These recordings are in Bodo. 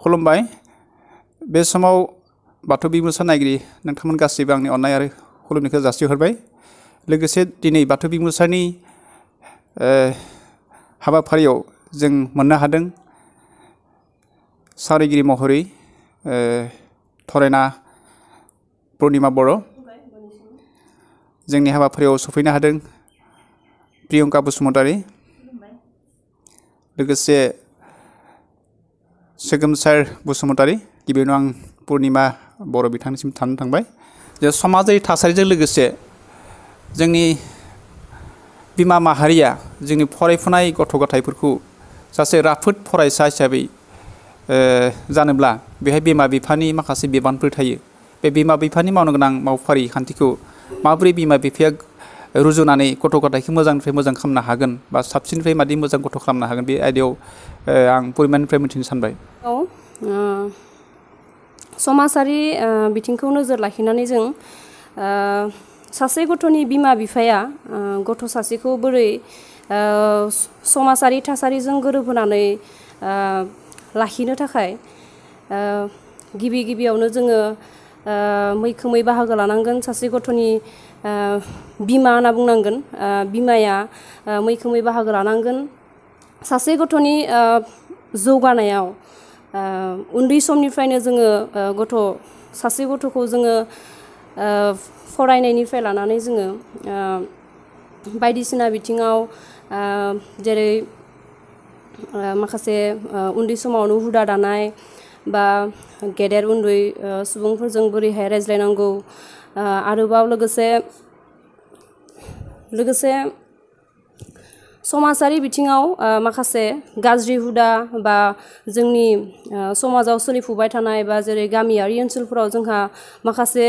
खुलुमबाय बे समाव बाथौ बिमुसा नायगिरि नोंथांमोन गासैबो आंनि अननाय आरो खुलुमनायखौ जासिहरबाय लोगोसे दिनै बाथौ बिमुसानि हाबाफारियाव जों मोननो हादों सावरायगिरि महरै थरायना पुर्णिमा बर' जोंनि हाबाफारियाव सफैनो हादों प्रियंका बसुमतारी लोगोसे सोगोमसार बसुमतारी गिबियावनो आं पुर्णिमा बर' बिथांनिसिम थानो थांबाय जे समाजारि थासारिजों लोगोसे जोंनि बिमा माहारिया जोंनि फरायफुनाय गथ' गथायफोरखौ सासे राफोद फरायसा हिसाबै जानोब्ला बेहाय बिमा बिफानि माखासे बिबानफोर थायो बे बिमा बिफानि मावनो गोनां मावफारि खान्थिखौ माबोरै बिमा बिफाया रुजुनानै गथ' गथायखौ मोजांनिफ्राय मोजां खालामनो हागोन बा साबसिननिफ्राय मादि मोजां गथ' खालामनो हागोन बे आयदायाव आं परिमाननिफ्राय मिथिनो सानबाय समाजारि बिथिंखौ नोजोर लाखिनानै जों सासे गथ'नि बिमा बिफाया गथ' सासेखौ बोरै समाजारि थासारिजों गोरोबहोनानै लाखिनो थाखाय गिबियावनो जोङो मैखोमै बाहागो लानांगोन सासे गथ'नि बिमा होनना बुंनांगोन बिमाया मैखोमै बाहागो लानांगोन सासे गथ'नि जौगानायाव उन्दै समनिफ्रायनो जोङो सासे गथ'खौ जोङो फरायनायनिफ्राय लानानै जोङो बायदिसिना बिथिङाव जेरै माखासे उन्दै समावनो हुदा दानाय बा गेदेर उन्दै सुबुंफोरजों बोरैहाय रायज्लायनांगौ आरोबाव लोगोसे समाजारि बिथिङाव माखासे गाज्रि हुदा बा जोंनि समाजाव सोलिफुबाय थानाय बा जेरै गामियारि ओनसोलफोराव जोंहा माखासे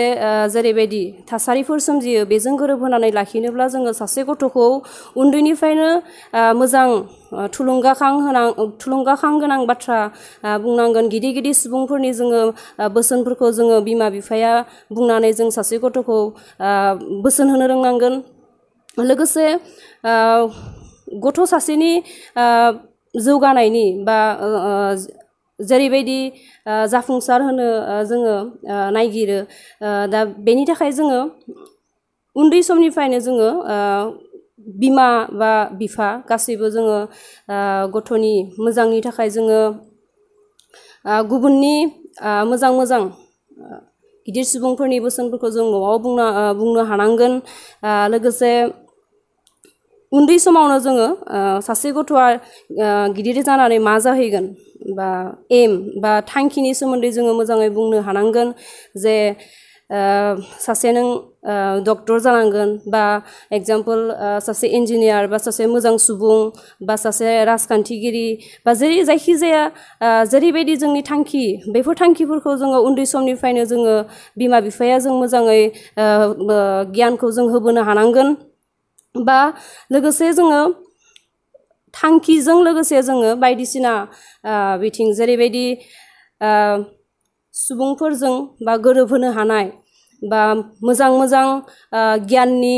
जेरैबायदि थासारिफोर सोमजियो बेजों गोरोबहोनानै लाखिनोब्ला जोङो सासे गथ'खौ उन्दैनिफ्रायनो मोजां थुलुंगाखां गोनां बाथ्रा बुंनांगोन गिदिर सुबुंफोरनि जोङो बोसोनफोरखौ जोङो बिमा बिफाया बुंनानै जों सासे गथ'खौ बोसोन होनो रोंनांगोन लोगोसे गथ' सासेनि जौगानायनि बा जेरैबायदि जाफुंसार होनो जोङो नायगिरो दा बेनि थाखाय जोङो उन्दै समनिफ्रायनो जोङो बिमा बा बिफा गासैबो जोङो गथ'नि मोजांनि थाखाय जोङो गुबुननि मोजां गिदिर सुबुंफोरनि बोसोनफोरखौ जों न'आव बुंनो हानांगोन लोगोसे उन्दै समावनो जोङो सासे गथ'आ गिदिर जानानै मा जाहैगोन बा बा थांखिनि सोमोन्दै जोङो मोजाङै बुंनो हानांगोन जे सासे नों डक्टर जानांगोन बा एगजामपोल सासे इन्जिनियार बा सासे मोजां सुबुं बा सासे राजखान्थिगिरि बा जायखिजाया जेरैबायदि जोंनि थांखि बेफोर थांखिफोरखौ जोङो उन्दै समनिफ्रायनो जोङो बिमा बिफाया जों मोजाङै गियानखौ जों होबोनो हानांगोन बा लोगोसे जोङो थांखिजों लोगोसे जोङो बायदिसिना बिथिं जेरैबायदि सुबुंफोरजों बा गोरोबहोनो हानाय बा मोजां गियाननि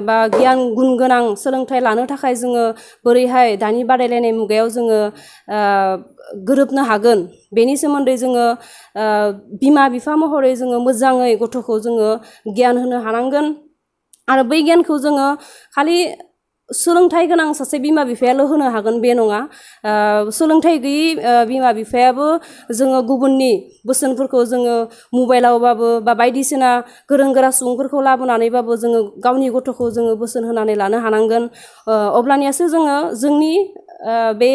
बा गियान गुन गोनां सोलोंथाइ लानो थाखाय जोङो बोरैहाय दानि बादायलायनाय मुगायाव जोङो गोरोबनो हागोन बेनि सोमोन्दै जोङो बिमा बिफा महरै जोङो मोजाङै गथ'खौ जोङो गियान होनो हानांगोन आरो बै गियानखौ जोङो खालि सोलोंथाइ गोनां सासे बिमा बिफायाल' होनो हागोन बे नङा सोलोंथाइ गैयै बिमा बिफायाबो जोङो गुबुननि बोसोनफोरखौ जोङो मबाइलावबाबो बा बायदिसिना गोरों गोरा सुबुंफोरखौ लाबोनानैबाबो जोङो गावनि गथ'खौ जोङो बोसोन होनानै लानो हानांगोन अब्लानियासो जोङो जोंनि बे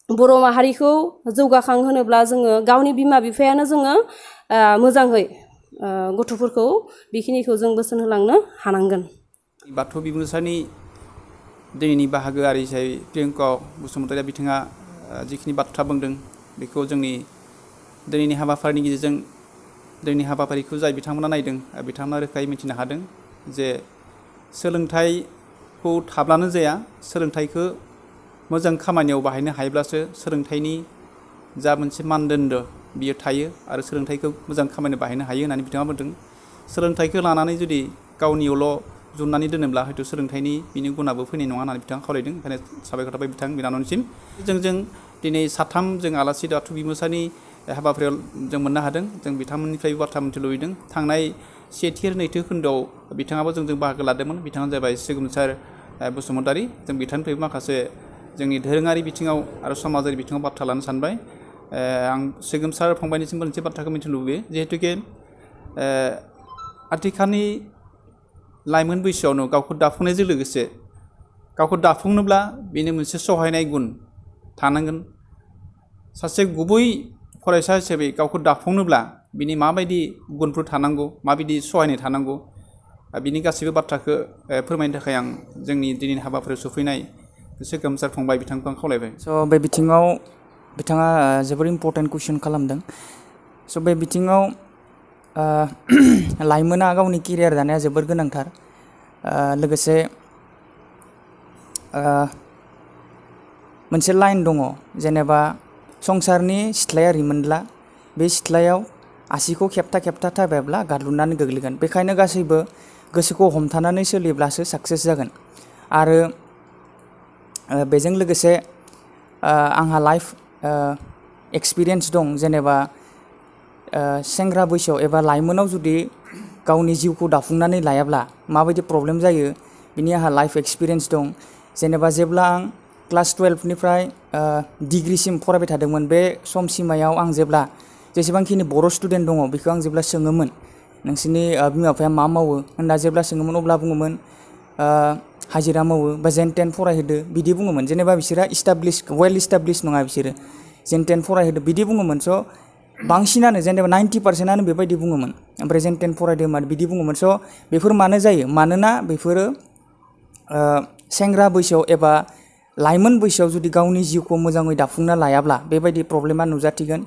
बर' माहारिखौ जौगाखां होनोब्ला जोङो गावनि बिमा बिफायानो जोङो मोजाङै गथ'फोरखौ बेखिनिखौ जों बोसोन होलांनो हानांगोन बाथौ बिमुसानि दिनैनि बाहागोआरि हिसाबै प्रियंका बसुमतारी बिथाङा जिखिनि बाथ्रा बुंदों बेखौ जोंनि दिनैनि हाबाफारिनि गेजेरजों दिनैनि हाबाफारिखौ जाय बिथांमोना नायदों बिथांमोना रोखायै मिथिनो हादों जे सोलोंथाइखौ थाब्लानो जाया सोलोंथाइखौ मोजां खामानियाव बाहायनो हायोब्लासो सोलोंथाइनि जा मोनसे मानदोन्दो बियो थायो आरो सोलोंथाइखौ मोजां खामानियाव बाहायनो हायो होननानै बिथाङा बुंदों सोलोंथाइखौ लानानै जुदि गावनियावल' जुननानै दोनोब्ला हयथ' सोलोंथाइनि बिनि गुणाबो फैनाय नङा होननानै बिथाङा खावलायदों। ओंखायनो साबायखर थाबाय बिथां बिनानावनिसिम। जों दिनै साथाम जों आलासि बाथौ बिबुंसारनि हाबाफारियाव जों मोननो हादों। जों बिथांमोननिफ्रायबो बाथ्रा मिथिनो लुबैदों। थांनाय सेथि आरो नैथि खोन्दोआव बिथाङाबो जोंजों बाहागो लादोंमोन। बिथाङानो जाबाय सिगुमसार बसुमतारी। जों बिथांनिफ्रायबो माखासे जोंनि धोरोङारि बिथिङाव आरो समाजारि बिथिङाव बाथ्रा लानो सानबाय। आं सिगुमसार फंबायनिसिमबो मोनसे बाथ्राखौ मिथिनो लुबैयो, जिहेतुके आथिखालनि लाइमोन बैसोआवनो गावखौ दाफुंनायजों लोगोसे गावखौ दाफुंनोब्ला बेनो मोनसे सहायनाय गुन थानांगोन। सासे गुबै फरायसा हिसाबै गावखौ दाफुंनोब्ला बिनि माबायदि गुनफोर थानांगौ, माबायदि सहायनाय थानांगौ, बिनि गासैबो बाथ्राखौ फोरमायनो थाखाय आं जोंनि दिनैनि हाबाफारियाव सफैनाय सिगुमसार फंबाय बिथांखौ आं खावलायबाय। स' बे बिथिङाव बिथाङा जोबोर इम्परटेन्ट कुइसन खालामदों। स' बे बिथिङाव लाइमोना गावनि केरियार दानाया जोबोर गोनांथार। लोगोसे मोनसे लाइन दङ, जेनेबा संसारनि सिथ्लाया रिमोनला बे सिथ्लायाव आसिखौ खेबथा खेबथा थाबायब्ला गादलुनानै गोग्लैगोन। बेखायनो गासैबो गोसोखौ हमथानानै सोलिब्लासो साक्सेस जागोन। आरो बेजों लोगोसे आंहा लाइफ एक्सपिरियेन्स दं। जेनेबा सेंग्रा बैसोआव एबा लाइमोनाव जुदि गावनि जिउखौ दाफुंनानै लायाब्ला माबायदि प्रब्लेम जायो बिनि आंहा लाइफ एक्सपिरियेन्स दं। जेनेबा जेब्ला आं क्लास 12निफ्राय डिग्रिसिम फरायबाय थादोंमोन, बे समसिमायाव आं जेब्ला जेसेबांखिनि बर' स्टुडेन्ट दङ बेखौ आं जेब्ला सोङोमोन नोंसोरनि बिमा बिफाया मा मावो होनना जेब्ला सोङोमोन, अब्ला बुङोमोन हाजिरा मावो बा जेन तेन फरायहोदो बिदि बुङोमोन। जेनेबा बिसोरा वेल इस्टाब्लिश नङा, बिसोरो जेन तेन फरायहोदो बिदि बुङोमोन। स' बांसिनानो जेनेबा 90%आनो बेबायदि बुङोमोन। ओमफ्राय जेन तेन फरायदो मानो बिदि बुङोमोन। स' बेफोर मानो जायो? मानोना बेफोरो सेंग्रा बैसोआव एबा लाइमोन बैसोआव जुदि गावनि जिउखौ मोजाङै दाफुंना लायाब्ला बेबायदि प्रब्लेमा नुजाथिगोन।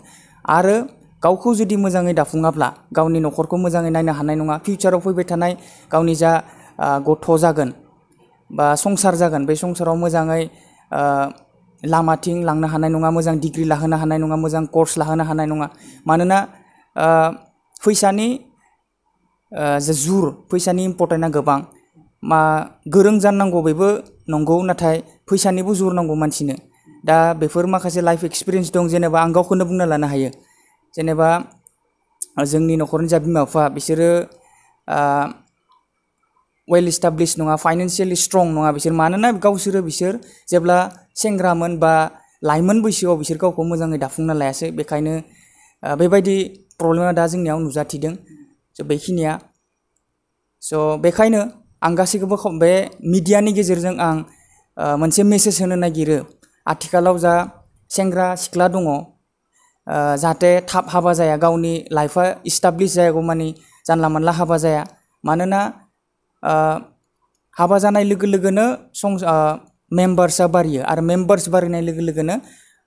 आरो गावखौ जुदि मोजाङै दाफुङाब्ला गावनि न'खरखौ मोजाङै नायनो हानाय नङा। फिउचाराव फैबाय थानाय गावनि जा गथ' जागोन बा संसार जागोन, बे संसाराव मोजाङै लामाथिं लांनो हानाय नङा, मोजां डिग्रि लाहोनो हानाय नङा, मोजां कर्स लाहोनो हानाय नङा। मानोना फैसानि फैसानि इम्परटेन्टआ गोबां। गोरों जानांगौ बेबो नंगौ, नाथाय फैसानिबो जुर नांगौ मानसिनो। दा बेफोर माखासे लाइफ एक्सपिरियेन्स दं। जेनेबा आं गावखौनो बुंना लानो हायो। जेनेबा जोंनि न'खरनि जा बिमा बिफा बिसोरो वेल इस्टाब्लिश नङा, फाइनान्सियेलि स्ट्रं नङा बिसोर। मानोना बिसोर जेब्ला सेंग्रामोन बा लाइमोन बैसोआव बिसोर गावखौ मोजाङै दाफुंना लायासै। बेखायनो बेबायदि प्रब्लेमा दा जोंनियाव नुजाथिदों। स' बेखिनिया बेखायनो आं गासैखौबो बे मिडियानि गेजेरजों आं मोनसे मेसेज होनो नागिरो। आथिखालाव जा सेंग्रा सिख्ला दङ, जाहाथे थाब हाबा जाया, गावनि लाइफआ इस्टाब्लिश जायागौ मानि जानला मोनला हाबा जाया। मानोना हाबा जानाय लोगो लोगोनो मेम्बार्सआ बारियो, आरो मेम्बार्स बारिनाय लोगो लोगोनो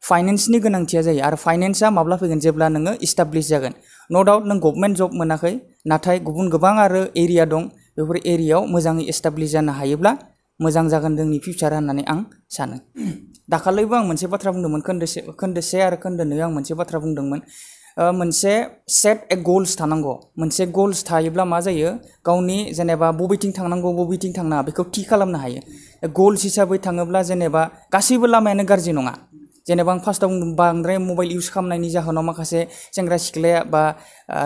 फाइनेन्सनि गोनांथिया जायो। आरो फाइनेन्सआ माब्ला फैगोन? जेब्ला नोङो इस्टाब्लिश जागोन। न' डाउट नों गभर्नमेन्ट जब मोनाखै, नाथाय गुबुन गोबां आरो एरिया दं। बेफोर एरियायाव मोजाङै इस्टाब्लिश जानो हायोब्ला मोजां जागोन जोंनि फिउचार होननानै आं सानो। दाखालिबो आं मोनसे बाथ्रा बुंदोंमोन, खोन्दोसे आरो खोन्दोनैआव आं मोनसे बाथ्रा बुंदोंमोन। मोनसे सेट ए गल्स थानांगौ। मोनसे गल्स थायोब्ला मा जायो? गावनि जेनेबा बबेथिं थांनांगौ बबेथिं थांनाङा बेखौ थि खालामनो हायो। गल्स हिसाबै थाङोब्ला जेनेबा गासैबो लामायानो गाज्रि नङा। जेनेबा आं फार्स्टआव बुंदों बांद्राय मबाइल इउज खालामनायनि जाहोनाव माखासे सेंग्रा सिख्लाया बा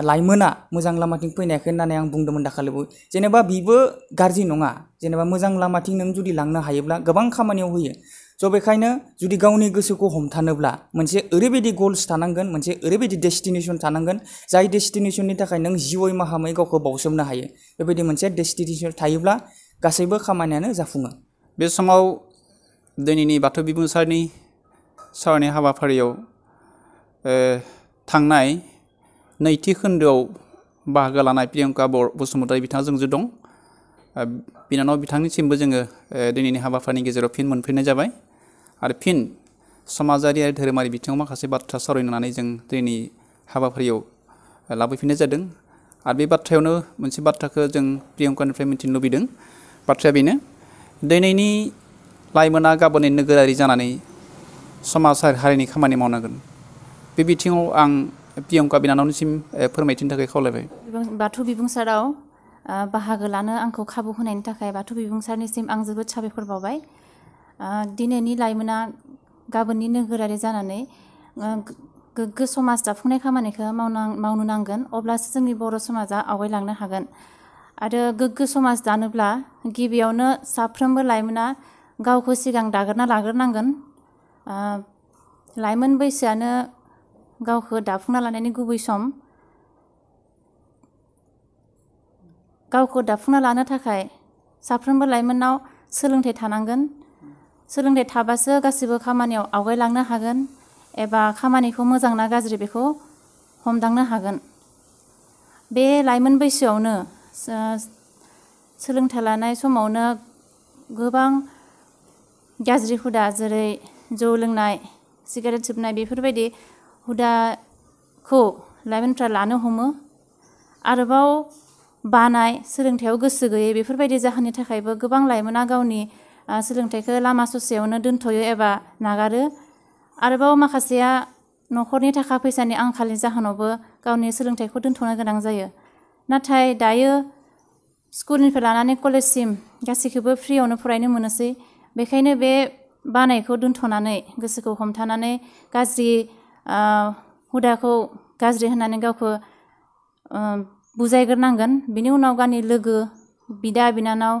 लाइमोना मोजां लामाथिं फैनायाखै होननानै आं बुंदोंमोन दाखालिबो। जेनेबा बिबो गाज्रि नङा। जेनेबा मोजां लामाथिं नों जुदि लांनो हायोब्ला गोबां खामानियाव होयो। स' बेखायनो जुदि गावनि गोसोखौ हमथानोब्ला मोनसे ओरैबायदि गल्स थानांगोन, मोनसे ओरैबायदि डेस्टिनेसन थानांगोन, जाय डेस्टिनेसननि थाखाय नों जिउयै माहामै गावखौ बावसोमनो हायो। बेबायदि मोनसे डेस्टिनेसन थायोब्ला गासैबो खामानियानो जाफुङो। बे समाव दिनैनि बाथौ बिबुंसारनि सावरायनाय हाबाफारियाव थांनाय नैथि खोन्दोआव बाहागो लानाय प्रियंका बसुमतारी बिथाङा जोंजों दं। बिनानाव बिथांनिसिमबो जोङो दिनैनि हाबाफारिनि गेजेराव फिन मोनफिननाय जाबाय। आरो फिन समाजारि आरो धोरोमारि बिथिङाव माखासे बाथ्रा सावरायनानै जों दिनैनि हाबाफारियाव लाबोफिननाय जादों। आरो बे बाथ्रायावनो मोनसे बाथ्राखौ जों प्रियंकानिफ्राय मिथिनो लुबैदों। बाथ्राया बेनो, दिनैनि लाइमोना गाबोननि नोगोरारि जानानै समाज आरो हारिनि खामानि मावनांगोन। बे बिथिङाव आं प्रियंका बिनानावनिसिम फोरमायथिनो थाखाय खावलायबाय। बाथौ बिबुंसाराव बाहागो लानो आंखौ खाबु होनायनि थाखाय बाथौ बिबुंसारनिसिम आं जोबोद साबायखर बावबाय। दिनैनि लाइमोना गाबोननि नोगोरारि जानानै गोग्गो समाज दाफुंनाय खामानिखौ मावनो नांगोन, अब्लासो जोंनि बर' समाजा आवगायलांनो हागोन। आरो गोग्गो समाज दानोब्ला गिबियावनो साफ्रोमबो लाइमोना गावखौ सिगां दाग्रोना लाग्रोनांगोन। लाइमोन बैसोआनो गावखौ दाफुंना लानायनि गुबै सम। गावखौ दाफुंना लानो थाखाय साफ्रोमबो लाइमोनाव सोलोंथाइ थानांगोन। सोलोंथाइ थाबासो गासिबो खामानियाव आवगायलांनो हागोन एबा खामानिखौ मोजां ना गाज्रि बेखौ हमदांनो हागोन। बे लाइमोन बैसोआवनो सोलोंथाइ लानाय समावनो गोबां गाज्रि हुदा जेरै जौ लोंनाय, सिगारेट सोबनाय बेफोरबायदि हुदाखौ लाइमोनफ्रा लानो हमो। आरोबाव बानाय, सोलोंथाइयाव गोसो गैयै बेफोरबायदि जाहोननि थाखायबो गोबां लाइमोना गावनि सोलोंथाइखौ लामा ससेयावनो दोनथ'यो एबा नागारो। आरोबाव माखासेया न'खरनि थाखा फैसानि आंखालनि जाहोनावबो गावनि सोलोंथाइखौ दोनथ'नो गोनां जायो। नाथाय दायो स्कुलनिफ्राय लानानै कलेजसिम गासैखौबो फ्रियावनो फरायनो मोनोसै। बेखायनो बे बानायखौ दोनथ'नानै गोसोखौ हमथानानै गाज्रि हुदाखौ गाज्रि होननानै गावखौ बुजायग्रोनांगोन। बिनि उनाव गावनि लोगो, बिदा बिनानाव,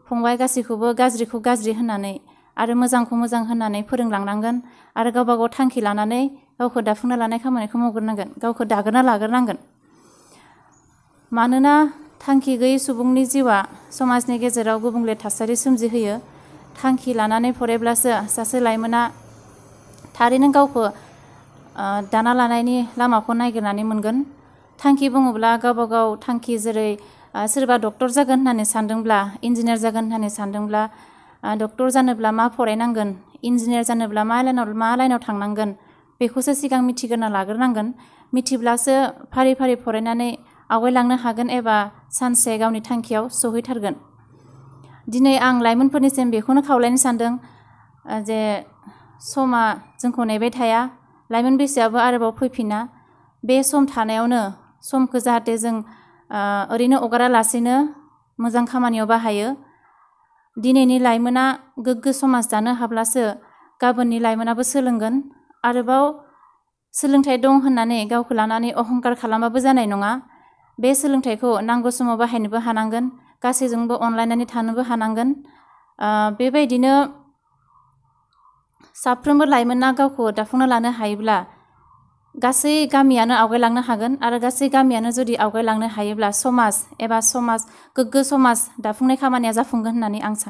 फंबाय गासैखौबो गाज्रिखौ गाज्रि होननानै आरो मोजांखौ मोजां होननानै फोरोंलांनांगोन। आरो गावबा गाव थांखि लानानै गावखौ दाफुंना लानाय खामानिखौ मावग्रोनांगोन, गावखौ दाग्रोना लाग्रोनांगोन। मानोना थांखि गैयै सुबुंनि जिउआ समाजनि गेजेराव गुबुंले थासारि सोमजिहोयो। थांखि लानानै फरायब्लासो सासे लाइमोना थारैनो गावखौ दाना लानायनि लामाखौ नागिरनानै मोनगोन। थांखि बुङोब्ला गावबा गाव थांखि, जेरै सोरबा डक्टर जागोन होननानै सानदोंब्ला, इन्जिनियार जागोन होननानै सानदोंब्ला, डक्टर जानोब्ला मा फरायनांगोन, इन्जिनियार जानोब्ला मा लाइनाव थांनांगोन बेखौसो सिगां मिथिग्रोना लाग्रोनांगोन। मिथिब्लासो फारि फारि फरायनानै आवगायलांनो हागोन एबा सानसे गावनि थांखियाव सहैथारगोन। दिनै आं लाइमोनफोरनिसिम बेखौनो खावलायनो सानदों जे समा जोंखौ नेबाय थाया, लाइमोन बैसोआबो आरोबाव फैफिना। बे सम थानायावनो समखौ जाहाथे जों ओरैनो अगारालासेनो मोजां खामानियाव बाहायो। दिनैनि लाइमोना गोग्गो समाज दानो हाब्लासो गाबोननि लाइमोनाबो सोलोंगोन। आरोबाव सोलोंथाइ दं होननानै गावखौ लानानै अहंकार खालामबाबो जानाय नङा। बे सोलोंथाइखौ नांगौ समाव बाहायनोबो हानांगोन, गासैजोंबो अनलायनानै थानोबो हानांगोन। बेबायदिनो साफ्रोमबो लाइमोना गावखौ दाफुंना लानो हायोब्ला गासै गामियानो आवगायलांनो हागोन। आरो गासै गामियानो जुदि आवगायलांनो हायोब्ला समाज गोग्गो समाज दाफुंनाय खामानिया जाफुंगोन होननानै आं सानो।